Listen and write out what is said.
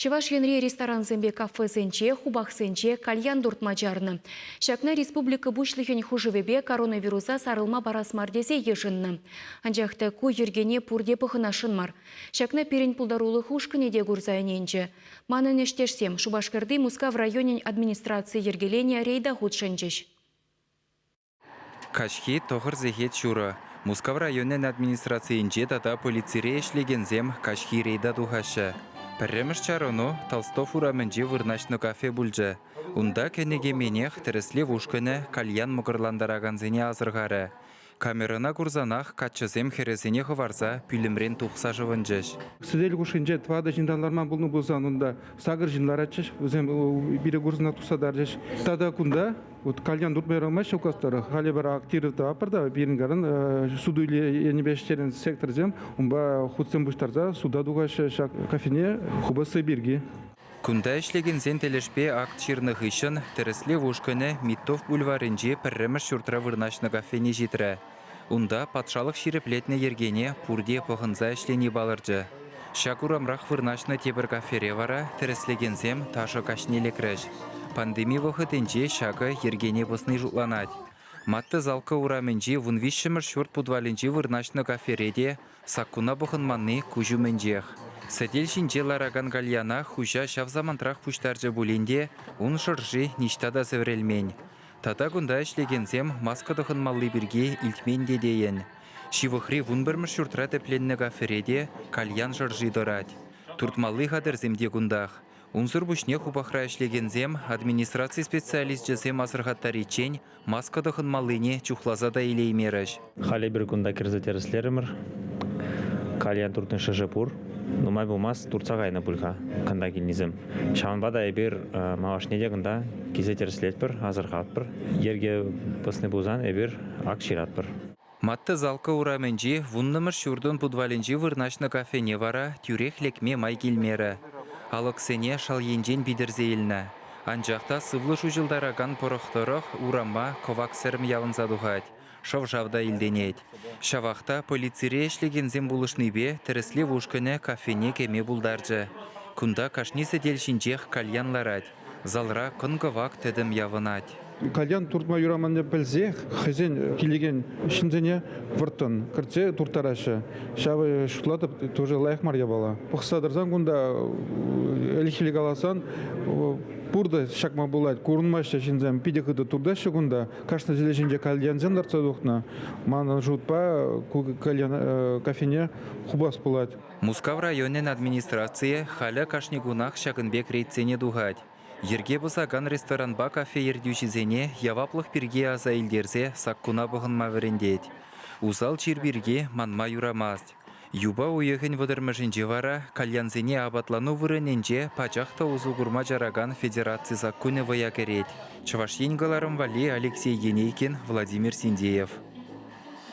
Чӑваш Енри ресторансемпе кафесенче, хупахсенче кальян туртма чарнӑ. Ҫакна республика Пуҫлӑхӗн хушӑвӗпе коронавируса сарӑлма парас мар тесе йышӑннӑ. Анчах та ку йӗркене пурте пӑхӑнасшӑн мар. Ҫакна пирӗн пултарулӑх ушкӑнӗ те курса ӗненчӗ. Манӑн ӗҫтешсем Шупашкарти Мускав районӗн администрацийӗ йӗркеленӗ рейда хутшӑнчӗҫ. Каҫхи тӑхӑр сехет ҫурӑ. Мускав районӗн администрацийӗнче тата полицире ӗҫлекенсем каҫхи рейда тухаҫҫӗ. Пӗрремӗш чарӑну Толстов урамӗнче вырнаҫнӑ кафе пулчӗ. Унта кӗнӗ-кӗменех тӗрӗслев ушкӑнӗ кальян мӑкӑрлантаракансене асӑрхарӗ. Камерӑна курсанах каччӑсем хӗрӗсене хӑварса пӳлӗмрен тухса шӑвӑнчӗҫ. Сӗтел хушшинче тӑватӑ ҫынтан ларман пулнӑ пулсан унта сакӑр ҫын ларатчӗҫ. Вӗсем пире курсанах тухса тарчӗҫ. Тата кунта вот кальян туртма юрамасть указ тӑрӑх. Халӗ вара актив тӑватпӑр та пирӗн каран суту-илӳ енӗпе ӗҫлекен секторсем унпа хутсем пуҫтарса суда тухаҫҫӗ ҫак кафене хупасси пирки. Кунта ӗҫлекенсен тӗлӗшпе акт ҫырнӑ хыҫҫӑн тӗрӗслев ушкӑнӗ Миттов бульварӗнчи пӗрремӗш ҫуртра вырнаҫнӑ кафене ҫитрӗ. Унта патшалӑх ҫирӗплетнӗ йӗркене пурте пӑхӑнса ӗҫлени палӑрчӗ. Ҫак урамрах вырнаҫнӑ тепӗр кафере вара тӗрӗслекенсем ташӑ каҫне лекрӗҫ. Пандеми вӑхӑтӗнче ҫакӑ йӗркене пӑсни шутланать. Маттӑ-Залка урамӗнчи вунвиҫҫӗмӗш ҫурт путвалӗнче вырнаҫнӑ кафере те Саккуна пӑхӑнманни куҫ умӗнчех. Сӗтел ҫинче ларакан кальяна хуҫа ҫав самантрах пуҫтарчӗ пулин те ун шӑрши ниҫта та сӗвӗрӗлмен. Тата кунта ӗҫлекенсем маска тӑхӑнмалли пирки илтмен те тейӗн. Ҫывӑхри вунпӗрмӗш ҫуртра тӗпленнӗ кафере те кальян шӑрши тӑрать. Туртмалли хатӗрсем те кунтах. Унсӑр пуҫне хупахра ӗҫлекенсем администраци специалисчӗсем асӑрхаттариччен маска тӑхӑнмаллине чухласа та илеймерӗҫ. Халь эпир кунта кӗрсе тӗрӗслерӗмӗр. Кальян туртнӑ шӑши пур. Нумай пулмасть туртса кайнӑ пуль-ха кунта килнисем. Ҫавӑнпа та эпир малашне те кунта килсе тӗрӗслетпӗр, асӑрхатпӑр. Йӗрке пӑсни пулсан эпир акт ҫыратпӑр. Маттӑ-Залка урамӗнчи вуннӑмӗш ҫуртӑн путвалӗнче вырнаҫнӑ кафене вара тӳрех лекме май килмерӗ. Алӑксене шал енчен питӗрсе илнӗ. Анчах та сывлӑш уҫӑлтаракан пӑрӑх тӑрӑх урама кӑвак сӗрӗм явӑнса тухать, шӑв-шав та илтӗнет. Ҫавах та полицире ӗҫлекенсем пулӑшнипе тӗрӗслев ушкӑнӗ кафене кӗме пултарчӗ. Кунта кашни сӗтел ҫинчех кальян ларать, залра кӑн-кӑвак тӗтӗм явӑнать. Кальян туртма юраманне пӗлсех хӑйсен килекен ҫынсене вӑрттӑн кӗртсе турттараҫҫӗ. Ҫавӑ шутлатӑп, тоже лайӑх мар япала. Пӑхса тӑрсан кунта ӗлӗкхилле каласан пуртӑ ҫакма пулать, курӑнмаҫҫӗ ҫынсем, питӗ хытӑ туртаҫҫӗ кунта. Кашни ҫӗре ҫинче кальянсем лартса тухнӑ. Манӑн шутпа ку кальян кафене хупас пулать. Мускав районӗн администрацийӗ халӗ кашни кунах ҫакӑн пек рейдсене тухать. Йӗрке пӑсакан ресторанпа кафе ертӳҫисене яваплӑх пирки аса илтерсе саккуна пӑхӑнма вӗрентет. Усал чир пирки манма юрамасть. Юпа уйӑхӗн вӑтӑрмӗшӗнче вара кальянсене апатлану вырӑнӗнче пачах та усӑ курма чаракан федераци саккунӗ вӑя кӗрет. Чӑваш Ен кӑларӑм валли Алексей Енейкин, Владимир Синдеев.